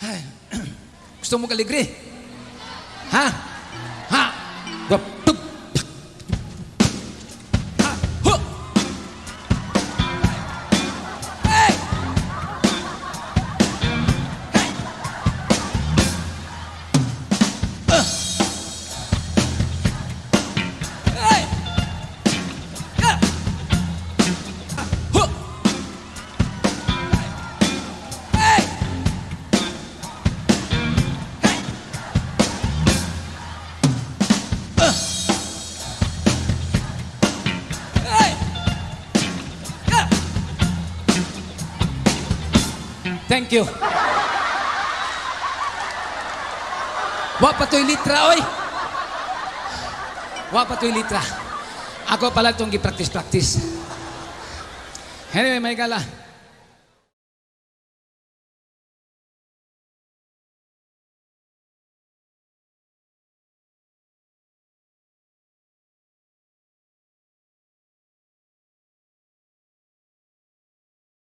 Ay, gusto mo kaligre? Ha? Ha? Gup, tup, tak. Ha, hu. Hey! Hey! Hey! Ah! Hu! Hey! Hey! Ah! Hey! Ah! Thank you. Wa pa to'y litra, oy! Wa pa to'y litra. Ako pala itong gi-practice-practice. Anyway, may gala.